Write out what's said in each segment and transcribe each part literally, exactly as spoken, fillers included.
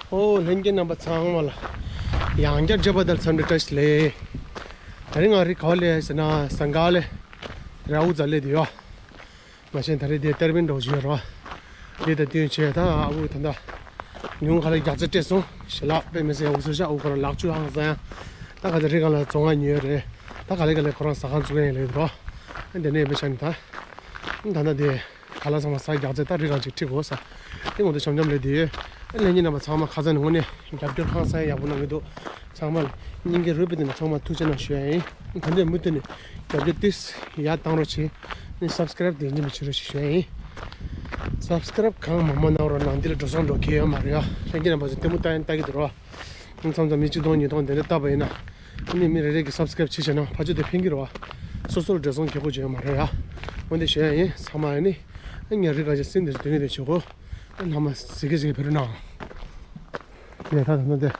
ཨོ་ལྷན་རྒྱས་རྣམ་པ་ཚང་མ་ལ་ཡང་བསྐྱར་མཇལ་བ་དང་འཚམས་འདྲི་བཀྲ་ཤིས་བདེ་ལེགས། ད་རིང་ང་རི་ག་བ་སླེབས་ཟེར་ན་ཟངས་དཀར་ལ་རི་ཨ་ཁུ་རྫ་སླེབས་དུས་ཡོད། མ་གཞི་ད་རེས་དེ་ཏར་བིན་འགྲོ་བཞིན་ཡོད་རེད་བ། དེ་དང་བསྟུན་བྱས་ད་ཨ་ཁུ་ད་ལྟ་ཉུང་ཁ་ལ་རྒྱགས་ཚད་སྤྲད་སོང་། ཞལ་ལག་དཔེ་མི་སྲིད་ཡག་པོ་བཟོས་ཤག་ཨ་ཁུ་ཁོ་རང་ལག་འཁྱུ་ཧང་སང་ཡང་། ད་ག་ཚོད་རི་སྒང་ལ་བཙོང་ང་ཉོས་རེད། ད་ག་ལེ་ག་ལེ་ཁོ་རང་ཟ་ཁང་བཙུགས་ཡ་ཡིན་ལབ་ཀྱི་འདུག་རེད་བ། དེ་ནས་དཔེ་ཆ་ནི་ད། ད་ལྟ་དེ་ག་ལ་ཚང་མ་ཟ་རྒྱགས་ཚད་ད་རི་སྒང་ཅིག་ཁྲིད་དགོས་ས། དེ་ངོ་དེ་འཆམ་འཆམ་ལས་དེ་ཡོད། ཨ་ལྷན་རྒྱས་རྣམ་པ་ཚང་མ་ཁ་སང་ནས་དངོས་གནས་རྒྱབ་སྐྱོར་ཧང་སང་ཡག་པོ་གནང་གི་འདུག་ཚང་མ་ལ་སྙིང་གི་རུས་པའི་གཏིང་ནས་ཚང་མ་ཐུགས་རྗེ་གནང་ཞུ་ཡ་ཡིན། ད་ལྟ་མུ་མཐུད་ནས་རྒྱབ་སྐྱོར་ཏིས་ཡར་བཏང་རོགས་བྱེད། ཨ་ནི་སབ་སི་ཀ་རེབ་དེ་རྙེད་མི་བྱེད་རོགས་ཞེས་ཞུ་ཡ་ཡིན། སབ་སི་ཀ་རེབ་གང་མང་མང་གནང་རོགས་གནང་། འདི་ལ་འགྲོ་སོང་འགྲོ་གི་ཡོད་མ་རེད་ཡ། ལྷན་རྒྱས་རྣམ་པ་ཚོ་ལྟད་མོ་ལྟ་ཡ་ལྟ་གི་འདུག་རོགས། མཚམས་མཚམས་མི་གཅིག་སྟོང་ཉིས་སྟོང་དེ་འདྲ་བཏབ་པ་ཡིན་ན། ཨ་ནི་མི་རེ་རེ་གིས་སབ་སི་ཀ་རེབ་བྱས་བྱས་ན་ཕར་ཕྱོགས་དེ་ཕན་གྱི་རེད་བ། སོ་སོར་འགྲོ་སོང་ཁེ་གོ་བྱས་ཡོད་མ་རེད་ཡ། འོན་ཏེ་ཞུ་ཡ་ཡིན་ཚང་མ། ཨ་ནི་ཨ་ངས་རི་སྒང་ཅིག་སྲིན་དེ་ཚོ་དེ་ནས་དེ་བྱེད་དགོས། ཨ་ལྷ་མ་ཟི་གི་ཟི་གི་བེ་རུ་ནང་། ཡ་ད་ད་ད་དེ།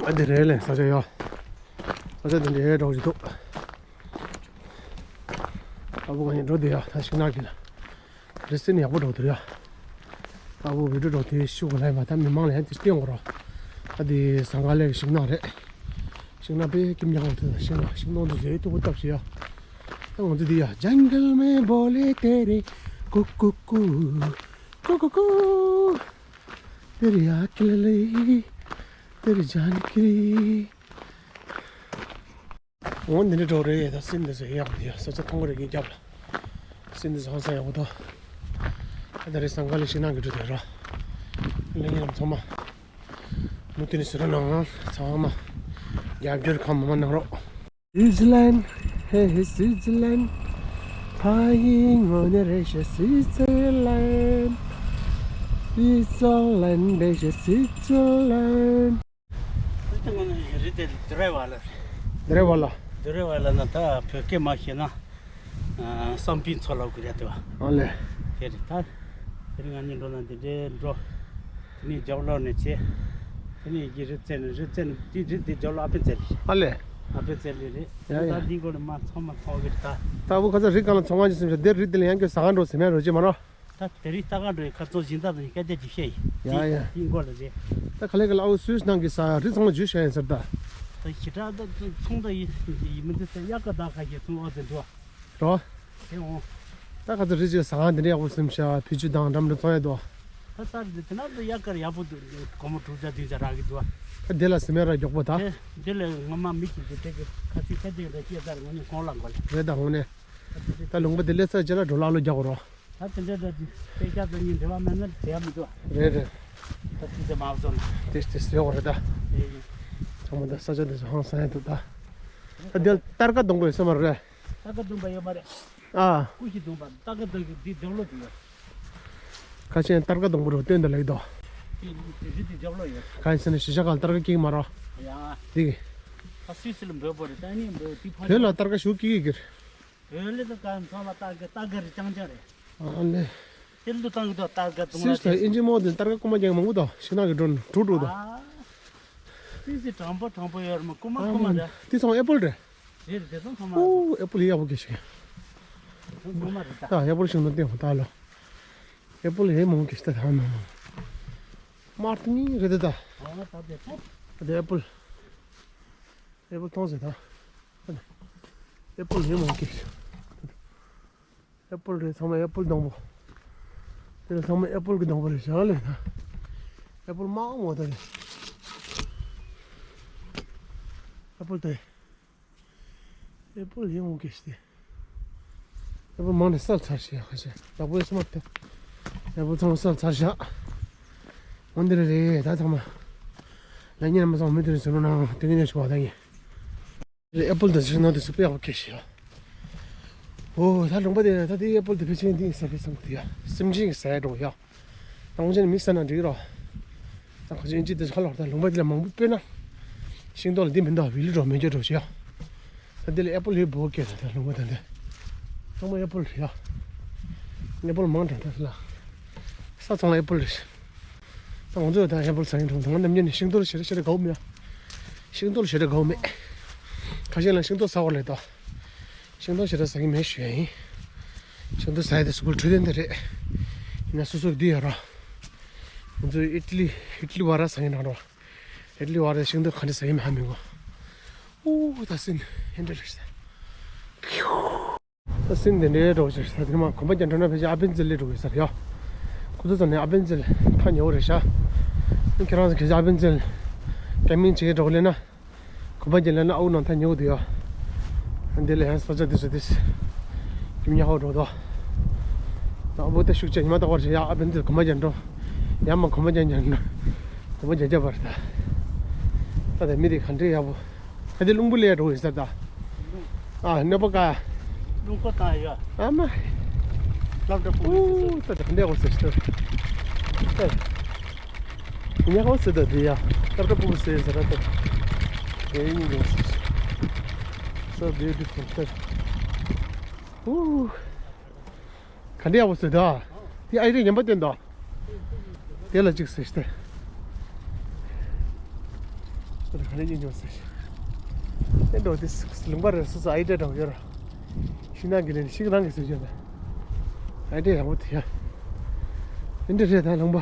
ཨ་དེ་རེད་ལས་ས་ཆ་ཡ། ས་ཆ་དེ་འདྲའི་འདྲ་བོ་ཞིག་འདུག་ཨ་བུ་ག་ནས་འགྲོ་དེ་ཡ་ད་ཤིང་ནགས་ཀྱི་ལ། རི་སྲིན་ཡག་པོ་འགྲོ་དུས་ཡ། ད་བུ་བི་ཌིའོ་འགྲོ་དེ་ཤུ་ག་ལ་ཡ་མ་ད་མི་མང་ལ་ཡ་དེ་སྟོན་དགོས་རོགས། ད་དེ་ཟངས་དཀར་ལའི་ཤིང་ནགས་རེད། ཤིང་ནགས་དཔེ་སྐྱིད་ཉག་འདུག་ཤིང་ནགས་ཤིང་སྡོང་དེ་ཟེ་ཏུ་བུ་བཏབ་ཤི་ཡ། ད་ང་ཚོ་དེ་ཡ་ཇང་གལ་མེ་བོ་ལེ་ཏེ་རེ་ཀུ་ཀུ་ཀུ། ཀུ་ཀུ་ཀུ། ཏེ་རེ་ཡ་ཀི་ལེ་ལེ། ཏེ་རེ་ཇང་ཀི་ལེ། འོ་འདི་འདྲ་འགྲོ་རེད། ད་སྲིན་འདི་ཚོ་ཡག་པོ་འདུག་ཡ། ས་ཆ་མཐོང་གི་རེད་ངའི་རྒྱབ་ལ། སྲིན་འདི་ཚོ་ཧང་སང་ཡག་པོ་འདུག་ད་ད་རེས་ཟངས་དཀར་ལའི་ཤིང་ནགས་ཀྱི་འགྲོ་དེ་ར། ལྷན་རྒྱས་རྣམས་ཚང་མ་མུ་མཐུད་ནས་གཟིགས་རོགས་གནང་། ཚང་མ་རྒྱབ་སྐྱོར་གང་མང་མང་གནང་རོགས། སུའི་ཙི་ལན། ཧེ་ཧེ་སུའི་ཙི་ལན། ཕ་ཡི་ངོ་ནས་རེད་ཤག་སུའི་ཙི་ལན། སུའི་ཙི་ལན་རེད་ཤག་སུའི་ཙི་ལན། རི་དེ་ངོ་ནས་རི་དེ་དུ་རེ་བ་ལ། དུ་རེ་བ་ལ། དུ་རེ་བ་ལ་ན་ད་བོད་སྐད་མ་ཤེས་ན། ཨ་བསམ་པའི་མཚོ་ལབ་དགོས་རེད་དེ་བ། ཨ་ལེ། དེ་རེད་ད། དེ་རིང་ང་གཉིས་འགྲོ་ན་འདི་འདྲའི་འགྲོ། དེ་ནས་རྒྱབ་ལོག་ནས་བྱས། དེ་ནས་ཡི་གེ་རི་རྩེ་ནས་རི་རྩེ་ནས་དེ་རི་དེ་རྒྱབ་ལོག་ཨ་ཕའི་རྩེ་རེད། ཨ་ལེ། ཨ་ཕའི་རྩེ་རེད་རེད། ཡ་ཡ། ད་འདི་མགོ་ནས་མ་ཚང་མ་མཐོང་གི་རེད་ད། ད་བུ་ཁ་ཚ་རི་སྒང་ལ་ཚོང་ཁང་ཅིག་སེམས་ཤ་དེ་རི་དེ་ལ་ཡང་སྐྱོ་ཟ་ཁང་འགྲོ་ཟེར་མེད་རོ་ཅི་མ་རོ། ད་དེ་རིང་ལྟ་ག་འགྲོ་ཡི་ཁ་ཚོ་སྦྱིན་བདག་དང་སྐད་ཆ་ཅིག་བཤད་ཡི། ཡ་ཡ། དེ་མགོ་ལ་རེད། ད་ག་ལེ་ག་ལེ་ཨའུ་སུས་ནང་གི་ས་རི་ཚང་མ་ཇུས་བཤད་ཡིན་ཟེར་ད། ད་ཞི་དྲག་ད་ཚོང་ད་ཡི་ཡི་མི་འདི་ཚེ་དབྱར་ཁ་ད་ཁ་ཤས་ཚོང་ཨ་ཙི་འདུག་ཨ། རོ། དེ་འོང་། ད་ག་ཚོད་རི་ཅིག་ཟ་ཁང་དེ་འདྲ་ཡག་པོ་སེམས་ཤ་ཕི་ཅུ་དང་འགྲམ་དུ་ཚོང་ཡ་དོ། ད་ས་རི་དེ་ན་དུ་དབྱར་ཁར་ཡག་པོ་འདུག་སྒོར་མོ་དྲུག་བརྒྱ་བདུན་བརྒྱ་རག་གི་འདུག་ཨ། ད་དེ་ལ་སེམས་ཡ་ར་མགྱོགས་པོ་ད། དེ་དེ་ལས་ངོ་མ་མི་གཅིག་དེ་དེ་གི་ཁ་ཚིག་ཁ་ཚིག་རེ་སྐྱེས་ཚར་ངོ་ནི་ཁོང་ལ་མགོ་ལ། རེད་ད་ངོ་ནས། ད་ལུང་པ་དེ་སླེབས་ཚར་རྗེས་ལ་འགྲོ་ལ་ལོ་རྒྱག་དགོས་རོ། ད་དེ་འདྲའི་འདྲ་དེ་དཔེ་ཆ་དང་གཉིས་འབྲེལ་བ་མེད་ན་བྱེད་ཡ་མི་འདུག་རེད་རེད། ད་དེ་ཚེ་མ་བཟོ་ན། དེ་དེ་ཟེར་བ་རེད་ད། ཨེ་ཡིན། ཚང་མ་ད་ས་ཆ་དེ་ཚོ་ཧང་སང་ཡ་འདུག་ད། ད་དེ་ལ་སྟར་ཀ་སྡོང་པོ་ཡོད་ས་མ་རེད། སྟར་ཀ་སྡོང་པོ་ཡོད་མ་རེད། ཨ། ཀུ་ཤུ་སྡོང་པོ་སྟར་ཀ་སྡོང་པོ་འདི་རྒྱབ་ལོགས་དུ་ཡོད། ཁ་ཆེན་སྟར་ཀ་སྡོང་པོ་རུ་སྟོན་ད་ལེགས་དོ། དེ་དེ་རི་དེ་རྒྱབ་ལོགས་ཡོད། ཁ་ཆེན་ནི་ཤི་ཤ་ག་ལ་སྟར་ཀ་སྐྱེ་གི་མ་རོ། ཡ། དེ་གི། ད་སུད་སི་ལ་འབོད་པོ་རེད་ད་ནི་འབོད་དེ་ཕ། བོད་ལ་སྟར་ཀ་ཞུ་སྐྱེ་གི་གི་རེད། བོད་ལ་ད་ག་ཚང་མ་སྟར་ཀ་སྟར་ཀ་རི་རྐྱང་རྐྱང་རེད། ཨ་ལེ། ཏིལ་དུ་བཏང་གི་འདུག་སྟར་ཀ་བཏུང་སུད་སི་ལ་ཨིན་ཇི་མོ་དེ་སྟར་ཀ་རྐུ་མ་རྒྱག་མང་པོ་འདུག་ཤིང་ནགས་ཀྱི་སྒྲོན་དྲུག་དྲུག་འདུག་ཨ། སུད་སི་དྲང་པོ་དྲང་པོ་ཡོད་རེད་མ་རྐུ་མ་རྐུ་མ་རེད། དེ་ཚང་མ་ཨེ་པོལ་རེད། རེད་རེད་དེ་ཚང་ཚང་མ་རེད། ཨོ་ཨེ་པོལ་ཡག་པོ་སྐྱེས་ཤིང་། དེ་ཚང་མ་རེད་ད། ད་ཨེ་པོལ་ཤིང་ནགས་བསྟན་ཧོ་ད་ལོ། ཨེ་པོལ་ཧེ་མང་པོ་སྐྱེས་ཤིང་ད་ད་མང་མང་། མར་ཏི་ནི་རེད་ད་ད། ཨ་ད་དེ་ཚོ། ད་ཨེ་པོལ། ཨེ་པོལ་མཐོང་ཟེར་ད། ཨེ་པོལ་ཧེ་མང་པོ་སྐྱེས་ཤིང་། ཨེ་པོལ་རེད་ཚང་མ་ཨེ་པོལ་སྡོང་པོ། དེ་ཚང་མ་ཨེ་པོལ་གྱི་སྡོང་པོ་རེད་ཤག་ལས་ན། ཨེ་པོལ་མང་མོ་ད་རེད། ཨེ་པོལ་དེ། ཨེ་པོལ་ཡིན་འོང་གི་ཤི་ཏེ། ཨེ་པོལ་མང་ནས་སལ་ཚར་ཤག་ཁ་ཤས་ཡག་པོ་ཡོད་སེ་མ་ཏེ། ཨེ་པོལ་ཚང་མ་སལ་ཚར་ཤག་འོན་ཏེ་རེད་རེད་ད་ཚང་མ། ལ་ཉན་མ་སོང་མི་དེ་རེད་ཟེར་ནོ་ན་དེ་གི་ཉན་ཆུ་བ་ད་ཡིན། ཨེ་པོལ་དང་ཕྱི་ནང་དུ་སུ་དཔེ་ཡག་པོ་སྐྱེས་ཤག་ཨོ་ད་ལུང་པ་དེ་ད་དེ་ཨེ་པོལ་དེ་ཕལ་ཆེར་འདི་ཡིན་ས་རེད་བསམ་གི་འདུག་ཡ། སེམས་ཅན་གྱི་ཟས་འགྲོ་ཡ། ད་ཁོང་ཚོ་ནི་མི་ཟ་ན་འགྲིག་རོ། ད་ཁོང་ཚོ་ཨིན་ཇི་དེ་ཚོ་ཁ་ལོག་ད་ལུང་པ་དེ་ལ་མང་པོ་སྤོས་ན། ཤིང་ཏོག་ལ་འདི་མི་འདུག་བི་ལི་འགྲོ་མེ་སྐྱོ་འགྲོ་ཞུ་ཡ། ད་འདི་ལ་ཨེ་པོལ་ཡོད་འབོ་སྐྱེས་ད་ལུང་པ་ད་འདི། ཚང་མ་ཨེ་པོལ་རེད་ཡ། ཨེ་པོལ་མང་དྲགས་ད་ལ། ས་ཚང་ལ་ཨེ་པོལ་རེད། ད་ང་ཚོ་ད་ཨེ་པོལ་ཟ་ཡིན་འགྲོ་ད་ང་ནམ་ཉན་ནས་ཤིང་ཏོག་ལ་ཞེ་དྲག་ཞེ་དྲག་དགའ་བོ་མེད་ཡ། ཤིང་ཏོག་ལ་ཞེ་དྲག་དགའ་བོ་མེད། ཁ་ཤས་ལ་ཤིང་ཏོག་ཟ་བར་ལས་ད། ཤིང་ཏོག་ཞེ་དྲག་ཟ་གི་མེད་ཞུ་ཡ་ཡིན། ཤིང་ཏོག་ཟ་ཡ་དེ་གཟུགས་པོར་འཕྲོད་བསྟེན་དེ་རེད། ང་སོ་སོ་འདི་ཡོད་ར། ང་ཚོ་ཨི་ཊ་ལི་ཨི་ཊ་ལི་བ་ར་ཟ་ཡིན་ར་རོ། ཨི་ཊ་ལི་བ་ར་ཤིང་ཏོག་ག་འདྲ་ཟ་ཡིན་ཧ་མི་གོ། ཨོ་ད་སིན་ཧེན་ཌ་རེད་ས། ད་སིན་དེ་འདྲའི་འགྲོ་ཆེ་ས་དེ་མ་གོམ་པ་རྒྱག་འགྲོ་ན་ཕལ་ཆེར་ཨ་བན་ཙི་ལི་འགྲོ་གི་ས་རེད་ཡ། ཁོ་ཚོ་ཚོ་ནས་ཨ་བན་ཙི་ལི་ཐག་ཉེ་བོ་རེད་ཤག་ཁྱེད་རང་ཚོ་གལ་སྲིད་ཨ་བན་ཙི་ལི་ཀེམ་པིང་བྱེད་འགྲོ་ལེ་ན། གོམ་པ་རྒྱག་ལེ་ན་ཨའུ་ནང་ཐག་ཉེ་བོ་དེ་ཡ། འདི་ལ་ཡང་ས་ཆ་དེ་ཚོ་དེ་ཡུམ་ཉག་ཧོ་འགྲོ་དོ། ད་ཨ་བོ་ད་ཤུགས་ཆེ་ཉི་མ་ལྟ་བར་བྱེད་ཡ། ཨ་བན་ཙི་ལི་གོམ་པ་རྒྱག་འགྲོ། ཡ་མ་གོམ་པ་རྒྱག་རྒྱག་འགྲོ། གོམ་པ་རྒྱག་རྒྱག་པར་ད། ད་དེ་མི་དེ་ག་འདྲའི་ཡག་པོ། ཨ་དེ་རླུང་བུ་ལས་འགྲོ་ཡོད་ས་ད། ཨ་གནོད་པ་ཀ། རླུང་ཁོ་བཏང་ཡོད། ཨ་མ། སློབ་གྲྭ་ཕུག་ཨུ་ད་ད་ག་འདྲ་ཡག་པོ་ཟེར་ཤི་ད། ཉག་པོ་ཟེར་ད་དེ་ཡ། སློབ་གྲྭ་ཕུག་ཟེར་ཟེར་ར་ད། དེ་ཡིན་ཡོད་ཟེར། So beautiful ད། ཨུ། ག་འདྲ་ཡག་པོ་བཟོས་འདུག་དེ་ཨའི་རེ་ཉན་པ་བསྟན་འདུག་དེ་ལ་གཅིག་ཟེར་ཏེ། དེ་ལ་ག་ནས་ཉན་ཆོག་ཟེར། དེ་འགྲོ་དེ་ལུང་པ་རེ་སོ་སོ་ཨའི་རེ་འདྲ་ཡོད་ར། ཤིང་ནགས་ཀྱི་རེད། ཤིང་རང་གི་ཟེར་བྱས་པ། ཨའི་རེ་ཡག་པོ་དེ་ཡ། དེ་འདྲ་རེད་ད་ལུང་པ།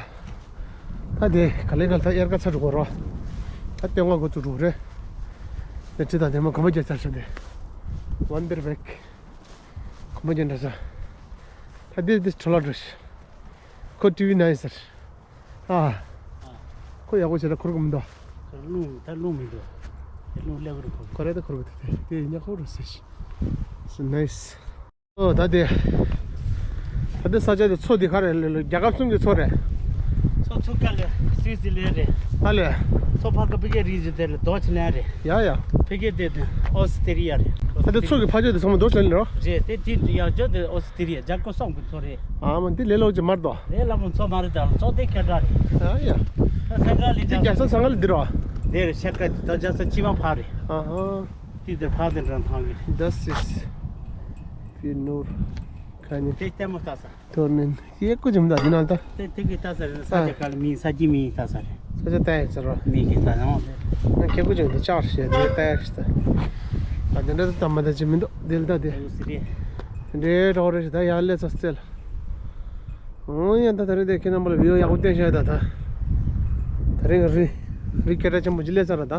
ད་དེ་ག་ལེ་ག་ལེ་ད་དབྱར་ཁ་ཚ་འགྲོ་གོ་ར། ད་ལྟོས་ང་འགོ་ཚུགས་འགྲོ་རེད། དེ་ཁྲི་དང་དེ་མ་གོམ་པ་རྒྱག་ཚར་ཤག་དེ། ཝན་དེར་བེག་གོམ་པ་རྒྱག་འདྲ་ས། ད་འདིར་འདི་ཁྲོ་ལ་འགྲོ་ཤི། ཁོ་ཊི་ཝི་ནའི་ཟེར། ཨ། ཁོ་ཡག་པོ་བྱས་ན་འཁོར་གི་མི་འདུག་རླུང་ད་རླུང་མི་འདུག་དེ་རླུང་སླེབས་རུ་འཁོར་གི། ཁོ་རེ་ད་འཁོར་གི་དེ་དེ་དེ་ཉག་ཁོ་རུ་ཟེར་ཤི། So nice. ཨོ་ད་དེ། ད་དེ་ས་ཆ་དེ་མཚོ་དེ་ག་རེ་ལེ་ལོ་རྒྱལ་ཁབ་གསུམ་གྱི་མཚོ་རེད། མཚོ་མཚོ་ཀ་ལེ་སུད་སི་ལེ་རེད། ཨ་ལེ། མཚོ་ཕ་གི་ཕ་གི་རིགས་ཀྱི་དེ་ལ་རྡོ་ཆེ་ལན་རེད། ཡ་ཡ། ཕ་གི་དེ་དེ་ཨོ་སི་ཏི་རི་ཡ་རེད། ད་དེ་མཚོ་གི་ཕ་ཆོས་དེ་ཚང་མ་རྡོ་ཆེ་ལན་རོ། རེད་དེ་དེ་ཡང་ཅོ་དེ་ཨོ་སི་ཏི་རི་ཡ་རྒྱལ་ཁབ་གསུམ་གྱི་མཚོ་རེད། ཨ་མ་འདི་ལེ་ལོ་ཅི་མར་དོ། ལེ་ལ་མོ་མཚོ་མ་རེད་ད་མཚོ་དེ་ཁྱེད་འདྲ་རེད། ཨ་ཡ། ད་སེང་ག་ལི་འདི་རྒྱལ་ས་སེང་ག་ལི་འདི་རོ། དེ་རེད་ཤ་ཀ་དེ་ད་རྒྱལ་ས་ཅི་མ་ཕ་རེད། ཨ་ཧ། དེ་དེ་ཕ་དེ་འདྲ་ཐང་གི་རེད། This is Pinur Canyon. དེ་ལྟད་མོ་ལྟ་ས། དོར་ནིན་ཡེ་ཀུ་ཇམ་ད་དེ་ན་ད། དེ་དེ་གི་ལྟ་ས་རེད། ས་ཆ་ག་ལ་མི་ས་ཀྱི་མི་ལྟ་ས་རེད། ས་ཆ་ལྟ་ཡ་ཚར་བ། མི་གི་ལྟ་ཡང་རེད། ང་ཁེ་ཀུ་ཇམ་དེ་ལྕགས་རེད་དེ་ལྟ་ཡ་ཞིག་ད། ད་དེ་འདྲ་ད་མ་ད་ཅི་མི་འདུག་དེ་ལ་ད་དེ། ཨུ་སི་རེད། དེ་འདྲའི་རོགས་རེ་ཞིག་ད་ཡར་ལས་ཚ་རྩེ་ལ། འོ་ཡང་ད་ད་རེས་དེ་ཁྱེད་རྣམ་པ་ལ་བི་ཡོ་ཡག་པོ་བསྟན་ཤག་ད་ད། ད་རེས་ང་རི་རི་སྐད་གྲགས་ཆེན་པོ་ཅིག་སླེབས་ཚར་ར་ད།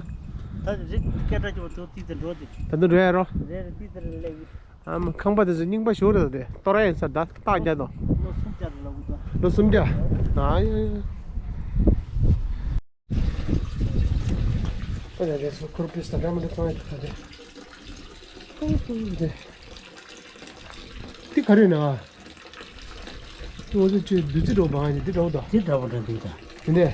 ད་རི་སྐད་གྲགས་ཆེན་པོ་ཚོ་ཏི་ཙི་འགྲོ་དེ། ད་དུང་འགྲོ་ཡ་རོ། རེད་རེད་ཏི་ཙི་རེད་སླེབས་ཡོད། ཨ་མ་ཁང་པ་དེ་ཚོ་རྙིང་པ་ཞིག་རེད་ད་དེ་གཏོར་ཡ་ཡིན་ས་ད་རྟགས་རྒྱག་དང་། ལོ་སུམ་བརྒྱ་རེད་ལབ་གི་འདུག་ལོ་སུམ་བརྒྱ། ཨ་ཡ་ཡ། ཨ་ཡ་རེད་སོ་ཁུར་པིས་ད་འདྲ་མི་འདྲ་བཙོང་ཡ་ད་ད་དེ། ཨོ་ཧོ་དེ། འདི་ག་རེ་ན། ཨོ་ཙི་ཅི་བདུད་རྩི་འགྲོ་བ་ཡིན་འདི་འགྲོ་ད། འདི་འདྲ་པོ་འདྲ་འདི་ད། འདི་ནས།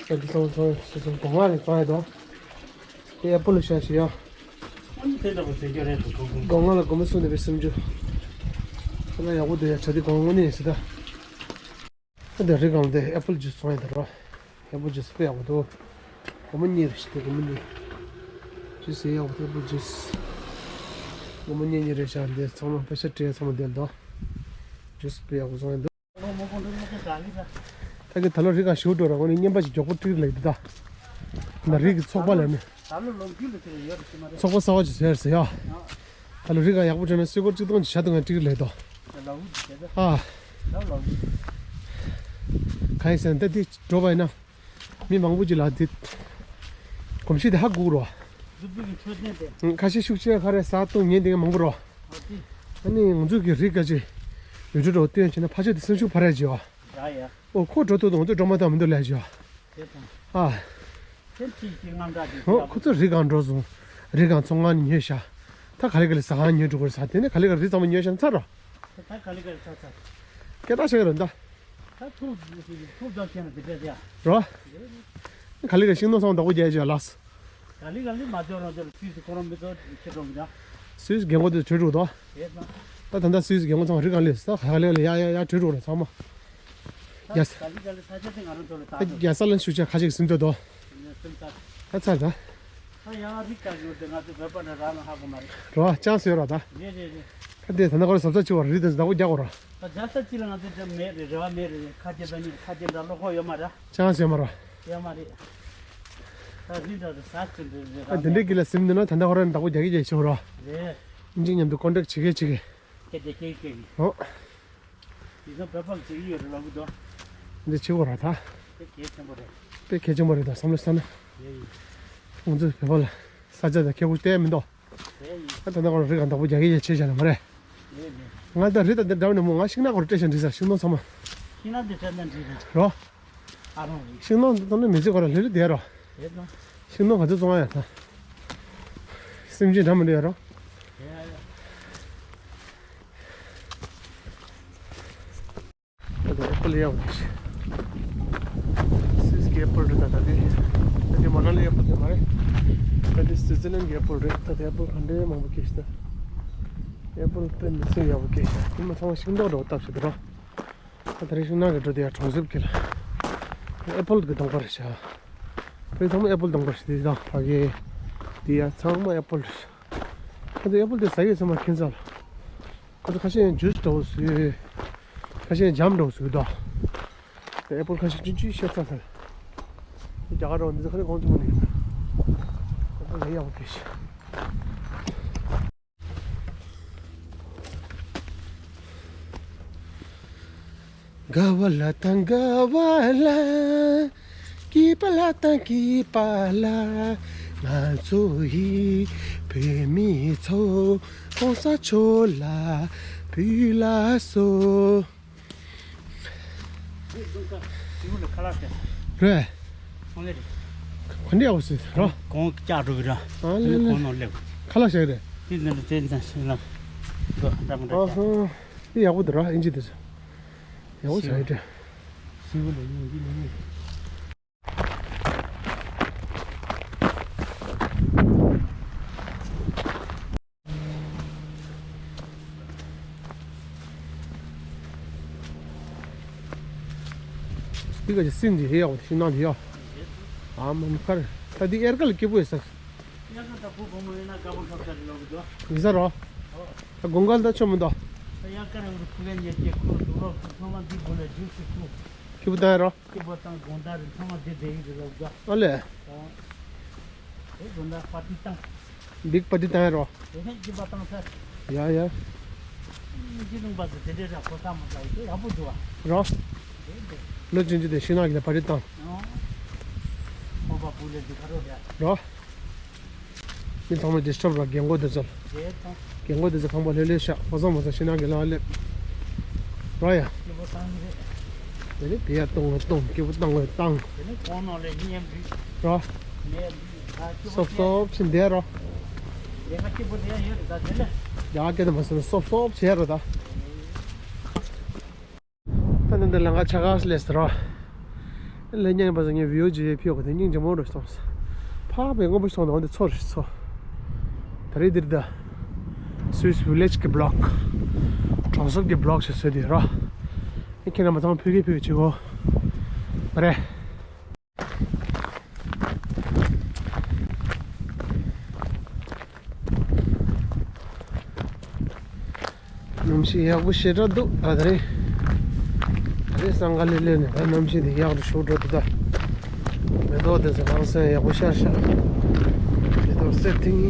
ཨ་འདི་སོང་སོང་སོང་སོང་སྒོ་ང་ནས་བཙོང་ཡ་དོ། དེ་ཨེ་པོ་ལ་ཤ་ཤི་ཡ། ཨ་ནི་དེ་འདྲ་པོ་ཟེར་རྒྱུ་རེད་དོ་ཁོང་ཁོང་། སྒོ་ང་ལ་སྒོར་མོ་སུམ་བདུན་པའི་སུམ་ཅུ། ཁོ་ན་ཡག་པོ་འདུག་ཡ་ཆ་དེ་སྒོ་ང་དངོས་གནས་ཡིན་སྲིད་ད། ཨ་འདི་རི་སྒང་དེ་ཨེ་པོ་ལ་ཇུས་བཙོང་ཡ་དོ་རོ། ཨེ་པོ་ལ་ཇུས་དཔེ་ཡག་པོ་འདུག་སྒོར་མོ་གཉིས་རེད་ཤི་དེ་སྒོར་མོ་གཉིས། ཇུས་ཡག་པོ་ཨེ་པོ་ལ་ཇུས། སྒོར་མོ་གཉིས་གཉིས་རེད་ཤག་འདི་ཚང་མ་པེ་ཤ་སྤྲད་ཚང་མ་དེ་ལ་དོ། ཇུས་དཔེ་ཡག་པོ་བཙོང་ཡ་འདུག་ད་གི་ད་ལོ་རི་སྒང་ཞུ་འགྲོ་ར་འོ་ནི་རྔན་པ་ཞིག་མགྱོགས་པོ་སྤྲིར་ལེགས་འདུག་ད། ད་རི་གི་ཚོགས་པ་ལ་ནི། ཚོགས་པ་གསར་པ་ཞིག་ཟེར་ཟེར་ཡ། ད་ལོ་རི་སྒང་ཡག་པོ་བྱུང་ན་སུས་སྒོར་གཅིག་སྟོང་ཞིག་བཞག་འདུག་ང་སྤྲིར་ལེགས་དོ། ཨ། གང་ཡིན་ཟེར་ན་ད་འདི་འགྲོ་བ་ཡིན་ན། མི་མང་པོ་ཅིག་ལ་འདི། གོམས་གཤིས་དེ་ཧ་གོ་གི་རོ། ཁ་ཤས་ཤུགས་ཆེ་ཁ་རེ་ཟ་བཏུང་ཉན་དེ་མང་པོ་རོ། ཨ་ནི་ང་ཚོ་གི་རི་སྒང་ཅིག་ཡུལ་གྲུ་འགྲོ་སྟོན་བྱས་ན་ཕལ་ཆེར་དེ་སེམས་ཤུགས་འཕར་ཡ་ཅིག་ཡོད། ཡ་ཡ། ཨོ་ཁོ་འགྲོ་ཐུབ་དང་ང་ཚོ་འགྲོ་མ་ཐུབ་མི་འདུག་ལས་ཅིག་ཡོད། དེ་དང་། ཨ། དེ་ཅིག་ཅིག་དངངས་སྐྲག་ཅིག་ཨོ་ཁོ་ཚོ་རི་སྒང་འགྲོ་སོང་། རི་སྒང་ཚོང་ཁང་ནས་ཉོས་ཤག་ད་ག་ལེ་ག་ལེ་ཟ་ཁང་ཉོས་འགྲོ་དགོས་ཟ་དེ་ནས་ག་ལེ་ག་ལེ་རི་ཚང་མ་ཉོས་ཤག་ཚར་རོ། ད་ག་ལེ་ག་ལེ་ཚར་ཚར། སྐད་གྲགས་ཆེ་གི་རེད་ད། ད་ཐུག་ཐུག་རྒྱག་ཤེས་ན་དེ་འདྲ་ཡ། རོ། ག་ལེ་ག་ཤིང་ནོར་སོང་བདག་པོ་རྒྱལ་ཅོ་ལགས། ག་ལེ་ག་ལེ་མ་འཇོག་རང་འཇོག་སུད་སི་ཁོ་རང་མི་ཚོ་ཁྱེད་རང་གི་ན། སུད་སི་རྒན་གོག་དེ་བྲོས་འགྲོ་དོ། དེ་ན། ད་ད་ལྟ་སུད་སི་རྒན་གོག་ཚང་རི་སྒང་ལས་ད་ག་ལེ་ག་ལེ་ཡ་ཡ་ཡ་བྲོས་འགྲོ་རེད་ཚང་མ། ད་ཡ་ས། ག་ལེ་ག་ལེ་ས་ཆ་དེ་ང་རང་ཚོ་ལ་ད་ད་རྒྱ་ས་ལ་ཤུགས་ཆེ་ཁ་ཅིག་ཟིན་འདོད་དོ། ད་ཚར་ད། ད་ཡང་རིག་ཀ་ཡོད་དེ་ང་ཚོ་བོད་པ་འདྲ་རང་ལ་ཧ་གོ་མ་རེད། རོ་ཅང་སེ་ར་ད། རེད་རེད་རེད། ད་དེ་ད་ནང་ཁོ་ར་ཟབ་ཟབ་ཆེ་བ་རི་དེ་ཟླ་བོ་རྒྱག་གོ་ར། ད་རྒྱ་ས་ཅི་ལ་ང་ཚོ་འདྲ་མེད་རེད་རེ་བ་མེད་རེད་ཁ་རྒྱ་ད་ནི་ཁ་རྒྱ་འདྲ་བློ་ཁོག་ཡོད་མ་རེད། ཅང་སེ་མ་ར། ཡོད་མ་རེད། ད་རི་འདྲ་རེད་ཟ་ཟིན་རེད་རེད་ད་དེ་འདྲའི་གི་ལ་སིམ་འདི་ན་ད་ནང་ཁོ་ར་ཟླ་བོ་རྒྱག་གི་རྒྱག་ཆེ་བ་ར། རེད། ཨིན་ཇི་མཉམ་དུ་ཀོན་ཊེག་བྱེད་གི་བྱེད་གི། སྐད་ཆ་སྐད་སྐད་གི། ཨོ། དེང་སང་བོད་པ་ལ་བྱེད་ཀྱི་ཡོད་རེད་ལབ་གི་འདུག་འདི་བྱེད་དགོས་ར་ད། དེ་གལ་ཆེན་པོ་རེད། དཔེ་གལ་ཆེན་པོ་རེད་ད་བསམ་བློ་བཏང་ན། ཡེ་ཡེ། ང་ཚོས་བོད་པ་ལ་ས་ཆ་དང་ཁེ་པོ་སྟེར་མི་འདུག་ཡེ་ཡེ། ད་ད་ལྟ་ཁོ་རང་རི་ག་བདག་པོ་རྒྱག་གི་ཡ་བྱས་བཞག་ན་མ་རེད། ཡེ་ཡེ། ང་ད་རི་དང་འདི་འདྲ་བ་ནས་མོ་ང་ཤིང་ནགས་སྐོར་སྤྲད་བཞག་འགྲིག་ས། ཤིང་སྡོང་ཚང་མ། ཤིང་ནགས་འདི་སྤྲད་ན་འགྲིག་རེད། རོ། ཨ་རོ། ཤིང་སྡོང་འདི་ཚང་མ་མི་ཚེ་སྐོར་ལ་ལྷོད་ལྷོད་བསྡད་རོ། ཡེ་ད། ཤིང་སྡོང་ག་ཚོད་བཙོང་ཡ་ད། སེམས་ཅན་འདྲ་མི་འདྲ་ཡོད་རོ། ཡེ་ཡེ། ད་ལྟ་ཨེ་པལ་ཡག་པོ་ཞིག་སུད་སི་གི་ཨེ་པལ་རེད་ད། ད་དེ་ད་དེ་མ་ན་ལི་ཨེ་པལ་དེ་མ་རེད། ད་དེ་སུའི་ཙི་ལན་གི་ཨེ་པལ་རེད། ད་དེ་ཨེ་པལ་ག་འདྲའི་མང་པོ་སྐྱེས་ཤག་ད་ཨེ་པལ་དཔེ་མི་སྲིད་ཡག་པོ་སྐྱེས་ཤག་དེ་མ་ཚང་མ་ཤིང་ཏོག་འདྲ་བོ་བཏབ་ཤག་དེ་ར། ད་ད་རེས་ཤིང་ནགས་ཀྱི་འགྲོ་དེ་ཡ་གྲོང་གསེབ་ཀྱི་ལ། ཨེ་པལ་གི་སྡོང་པོ་རེད་ཤག་བོད་ཚང་མ་ཨེ་པལ་སྡོང་པོ་རེད་ཤག་དེ་དང་ཕ་གི་དེ་ཡ་ཚང་མ་ཨེ་པལ་རེད་ཤག་ཁོ་ཚོ་ཨེ་པལ་དེ་ཟ་ཡས་ཚང་མ་ཁྱད་མཚར་ལ། ཁོ་ཚོ་ཁ་ཤས་ཡང་ཇུས་འདྲ་བོ་བཟོས། ཁ་ཤས་ཡང་ཇམ་འདྲ་བོ་བཟོས་འདུག་དེ་ཨེ་པལ་ཁ་ཤས་ཆུང་ཆུང་ཤ་ཚ་ཚ། དེ་རྒྱ་གར་འདྲ་བོ་འདི་ཚོ་ཁ་ནས་གོང་ཆུང་མ་ནས་ཡོད། ཁོ་ཚོ་ལས་ཡག་པོ་སྐྱེས་ཤག་དགའ་བ་ལ་དང་དགའ་བ་ལ། སྐྱིད་པ་ལ་དང་སྐྱིད་པ་ལ། ང་ཚོ་ཡི་བོད་མི་ཚོ། ༸གོང་ས་མཆོག་ལ་ཕུལ་ལ་སོ། རེད། ག་འདྲ་ཡག་པོ་ཟེར་རོ། གོང་བཀྱག་འགྲོ་གི་ར། ཨ་ལེ་ལེ། གོང་ནང་སླེབས། ཁ་ལག་བཞག་རེད། དེ་འདི་འདྲ་དེ་འདྲ་ཞིག་ལ། འགྲོ་འདྲ་མི་འདྲ་ཨ་ཧ། དེ་ཡག་པོ་འདུག་ར། ཨིན་ཇི་དེ་ཚོ་ཡག་པོ་ཟེར་རེད། ཤིང་བུ་ལ་ཡིན་འདི་ལ་ཡིན། འདི་ག་ཅི་སྲིན་འདི་ཧེ་ཡག་ཤིང་ནགས་འདི་ཡ། ཨ་མ་མཁར། ད་འདི་དབྱར་ཁ་ལ་སྐྱིད་པོ་ཡོད་ས། དབྱར་ཁ་ད་བུ་བུ་མོ་ཡིན་ན་དགའ་པོ་ཤོག་ཤ་རེ་ལོག་གི་འདུག་ཡིན་ས་རོ། ད་དགུན་ཁ་ལ་ད་ཆོ་མི་འདུག་ད་དབྱར་ཁ་རེ་འུ་རུ་ཕུ་གན་ཉེ་ཀྱེ་ཁུ་རུ་དུག་རོགས་ཁུ་ཚང་མ་འདི་བུ་ལ་ཇུས་སི་ཁུ། སྐྱིད་པོ་ད་ཡ་རོ། སྐྱིད་པོ་དང་དགོང་དག་རེ་ཚང་མ་བདེ་བདེ་ཡིན་རེད་ལབ་དགའ། ཨ་ལེ། ཨོ། དེ་དགོང་དག་པར་ཏི་བཏང་། བིག་པར་ཏི་བཏང་ཡ་རོ། དེ་ནས་སྐྱིད་པ་བཏང་ས། ཡ་ཡ། སྐྱིད་ལུང་པ་ཟེར་དེ་འདྲས་ར་གོ་ས་མ་ལ་ཡི་ཡག་པོ་འདུག་ཨ། རོ། དེ་འདྲས། ལོ་ཆུང་ཆུང་དེ་ཤིང་ནགས་ཀྱི་ལ་པར་ཏི་བཏང་། ཨོ། ཁོ་པ་བུ་ལས་འདི་ཁ་རོ་རེད། རོ། མི་ཚང་མ་ཌི་སི་ཊརབ་ར་རྒན་གོག་དེ་ཚོ་ལ། རྒན་གོག་དེ་ཚོ་ཁང་པ་ལྷོད་ལྷོད་བཞག་མ་ཚང་མ་ཚང་ཤིང་ནགས་ཀྱི་ལ་སླེབས། ར་ཡ། སྐྱིད་པོ་བཏང་གི་རེད། དེ་ནས་བེ་ཡ་གཏོང་བ་གཏོང་སྐྱིད་པོ་བཏང་བ་བཏང་། དེ་ནས་གོང་ནང་ལས་མི་ཡང་འགྲིག་ར། མེད་འགྲིག་ད་སྐྱིད་པོ་སོབ་སོབ་ཕྱིན་བསྡད་ར། ལས་ཀ་སྐྱིད་པོ་དེ་ཡང་ཡོད་རེད་ད་དེ་ལས། ཡ་སྐད་དེ་མ་སོང་སོབ་སོབ་བྱས་ར་ད། ད་ནི་འདི་ལམ་ཁ་ཆག་ག་སླེབས་ཟེར་རོ། ལས་ཉན་པ་ཟེར་ངས་བི་ཡོ་ཇི་ཡེ་ཕིའོ་གི་དེ་སྙིང་རྗེ་མོ་རུ་སོང་ཟེར། ཕ་བའི་སྔོན་པོ་སོང་དང་འདི་ཚོ་རེད་ཚོ། ད་རེས་འདིར་ད། Swiss village གི་བི་ལོག་གྲོང་གསེབ་ཀྱི་བི་ལོག་ཞིག་བཟོས་དེ་རོ། ཨེ་ཁྱེད་རྣམ་པ་ཚང་མ་ཕུལ་གི་ཕུལ་གི་བྱེད་གོ་མ་རེད། གནམ་གཤིས་ཡག་པོ་ཞེ་དྲག་འདུག་ད་དེ་རིང་། ད་རེས་སང་ག་ལེ་ལེ་ནས་ད་གནམ་གཤིས་འདི་ཡག་རུ་ཤུགས་འགྲོ་འདུག་ད་མེ་ཏོག་དེ་ཚོ་རང་སེམས་ཡག་པོ་ཤར་ཤག་མེ་ཏོག་སེར་ཐིང་།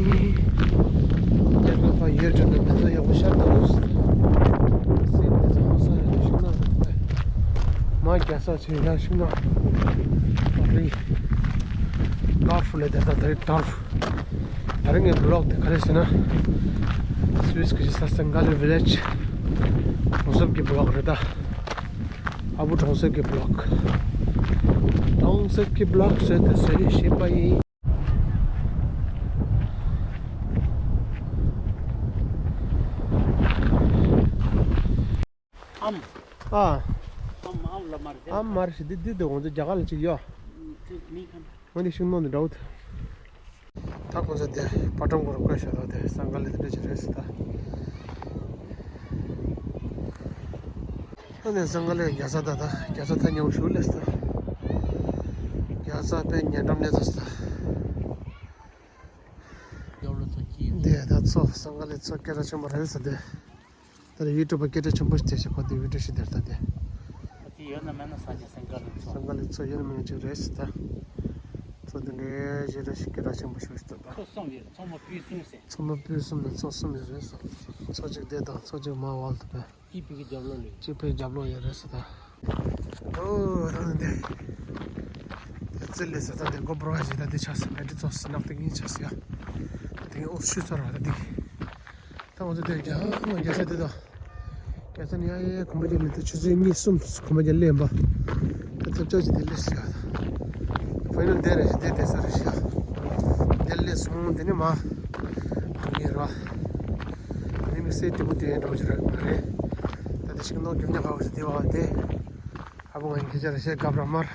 དབྱར་ཁ་ཕར་ཡོལ་འགྲོ་ན་མེ་ཏོག་ཡག་པོ་ཤར་འདུག་སེམས་དེ་ཚོ་རང་སེམས་ཡག་པོ་ཤུགས་ན་འདུག་ད་མ་རྒྱ་ས་ཆེ་ཡ་ཤིང་ནགས། ཨ་རི། ཌོར་ཕུ་ལས་དེ་ད་ད་རེས་ཌོར་ཕུ། ད་རེས་ངའི་བི་ལོག་དེ་ག་རེ་ཟེར་ན། སུད་སི་གི་ས་སེང་ག་ལི་བི་ལེཇ། གྲོང་གསེབ་ཀྱི་བི་ལོག་རེད་ད། ཨ་བུ་གྲོང་གསེབ་ཀྱི་བི་ལོག་གྲོང་གསེབ་ཀྱི་བི་ལོག་བཟོས་ཏེ་བཟོས་བཞིན་པ་ཡིན། ཨམ། ཨ། ཨམ་ཨམ་ལ་མར་དེ། ཨམ་མར་ཞིག་འདི་འདི་འདི་ང་ཚོ་རྒྱ་གར་ལ་ཅིག་ཡོད། དེ་མིང་ག་འདྲ། ང་འདི་ཤིང་སྡོང་འདི་འདྲ་བོ་དེ། ད་ཁོང་ཚོ་དེ་པ་ཏོང་གོར་བཀོད་ཤོག་དང་དེ་སང་ག་ལེ་དེ་འདྲ་ཅིག་རེད་ཟེར་ད། ཨ་ནི་སང་ག་ལེ་རྒྱ་ས་ད་ད་རྒྱ་ས་ད་ཉེ་བོ་ཞུགས་ལེ་ཟེར་ད། རྒྱ་ས་དཔེ་ཉེ་འགྲམ་ནས་ད་ཟེར་ད། དེ་ད་ཚོ་སང་ག་ལེ་ཚོ་སྐད་གྲགས་ཆེན་པོ་རེད་ཟེར་དེ། ད་ཡུ་ཊུབ་པ་སྐད་གྲགས་ཆེན་པོ་ཞིག་བྱས་ཤག་ཁོ་དེ་བི་ཌིའོ་ཞིག་དེར་ལྟ་དེ། ད་དེ་ཡོད་ན་མེད་ན་ས་ཆ་སེང་ག་ལེ་ཚོ། སེང་ག་ལེ་ཚོ་ཡོད་ན་མེད་ན་ཅིག་རེད་ཟེར་ད། འདི་འདྲའི་ཞེ་དྲག་ཞིག་སྐད་གྲགས་ཆེན་པོ་ཞིག་ཞིག་འདུག་པ། ཚོ་གསུམ་ཡོད། ཚོགས་མ་སྤུན་གསུམ་ཟེར། ཚོགས་མ་སྤུན་གསུམ་ནས་ཚོ་གསུམ་ཡོད་རེད་ཟེར། ཚོ་གཅིག་འདི་དང་ཚོ་གཅིག་མར་འོག་ཏུ་པས། གཅིག་བོད་ཀྱི་རྒྱབ་ལོགས་ལ། གཅིག་བོད་རྒྱབ་ལོགས་ཡོད་རེད་ཟེར་ད། ཨོ་ད་འདི་འདི་རྩེ་ལས་ཟེར་ད། འདི་གོ་པོ་རོ་ཞིག་ད་འདི་ཆགས་ཟེར། བེ་ཏྲི་ཚོགས་སུ་ནག་ཏིང་ངེ་ཆགས་ཟེར་ཡ། ད་འདི་ཨོ་ཤུ་ཚོ་ར་ད་འདི། ད་ང་ཚོ་དེ་རྒྱ་རྒྱ་ས་དེ་དང་། རྒྱ་ས་ནས་ཡ་ཡ་གོམ་པ་རྒྱག་ནས་ད་ཆུ་ཚོད་གཉིས་གསུམ་གོམ་པ་རྒྱག་སླེབས་པ། ད་ཐབས་ཆག་ཅིག་དེ་སླེབས་སོང་ཡ། ཕ་ཡུལ་འདི་རེད། འདི་བསྡད་ས་རེད་ཤག་འདི་སླེབས་སོང་། འདི་ནས་མར་འགྲོ་གི་རེད་པ། འདི་དམིགས་བསལ་དེ་མོ་དེ་འགྲོ་གི་རེད། ད་དེ་ཤིང་ནགས་རྒྱབ་ནས་ཕར་བ་ཞིག་བསྡད་པ་དེ། ཨ་ཕོ་ང་ཡིན་སྐད་ཆ་རེ་བཤད་སྐབས་ར་མར།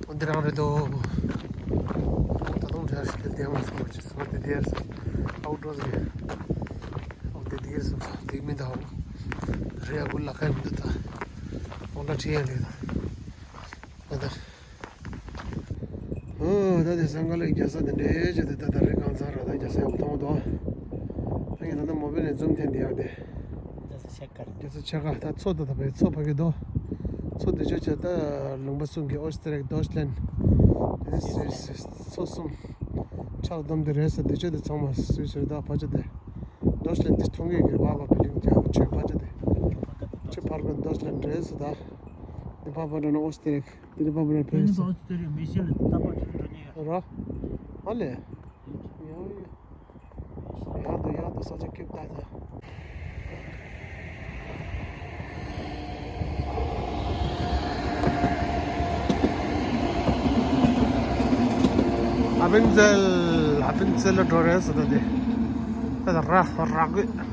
འོ་འདི་རང་རེད་དོ། ད་དུང་འདྲ་ཞིག་དེ་ལྟད་མོ་སོང་བ་ཅི་སོང་དེ་དེར་སོང་། ཨའུ་འགྲོ་ཟེར། ཨོ་དེ་དེར་སོང་། དེ་མི་འདའ་ཧོ། རེ་ཡ་གུ་ལ་ཁ་མི་འདུག་ད། ཨོ་ལ་ཁྲི་ཡ་ལེ་ད། ད་ད། ཨོ་ད་དེ་སང་ག་ལ་རྒྱ་ས་དེ་འདྲའི་ཅི་དེ་ད་ད་རེ་གང་ཚང་ར་ད་རྒྱ་ས་ཡག་པོ་མཐོང་དོ། ད་ཡིན་ན་ད་མོ་བེལ་ནས་ཛུམ་འཐེན་དེ་ཡག་དེ། རྒྱ་ས་ཆེ་ཁ་རེད། རྒྱ་ས་ཆེ་ཁ་ད་མཚོ་ད་ད་བའི་མཚོ་ཕ་གི་དོ། མཚོ་དེ་ཆོ་ཆ་ད་ལུང་པ་གསུམ་གྱི་ཨོ་སི་ཏྲེ་ལི་ཡ་དོ་ཆི་ལན། དེ་ནི་སུད་སི་མཚོ་གསུམ་ཆགས་བསྡོམས་དེ་རེད་ཟེར། དེ་ཆོ་དེ་ཚང་མ་སུད་སི་རེད། ད་ཕ་ཆ་དེ་དོ་ཆི་ལན་དེ་མཐོང་གི་གི་བ་བ་བི་ལིང་ཅ་ཆོས་ཕ་ཆ་དེ་ཆོས་ཕར་གི་དོ་ཆི་ལན་རེད་ཟེར། ད་དེ་ཕ་ཕ་འགྲོ་ན་ཨོ་སི་ཏྲེ་ལི་ཡ། དེ་ནི་ཕ་ཕ་འགྲོ་ན་ཕེ་རི་སི། དེ་ནི་ཕ་ཕ་འགྲོ་ན་ཕེ་རི་སི་ལ་ད་ཕ་ཆ་འགྲོ་ནི་ཡོད་ར། ཨ་ལེ། ཡང་ཡང་། ཡག་ཏུ་ཡག་ཏུ་ས་ཆ་སྐྱིད་ད་ད། ཨ་ཕན་ཚལ། ཨ་ཕན་ཚལ་ལ་འགྲོ་རེད་ཟེར་ད་དེ། ད་ད་ར་ར་གོས།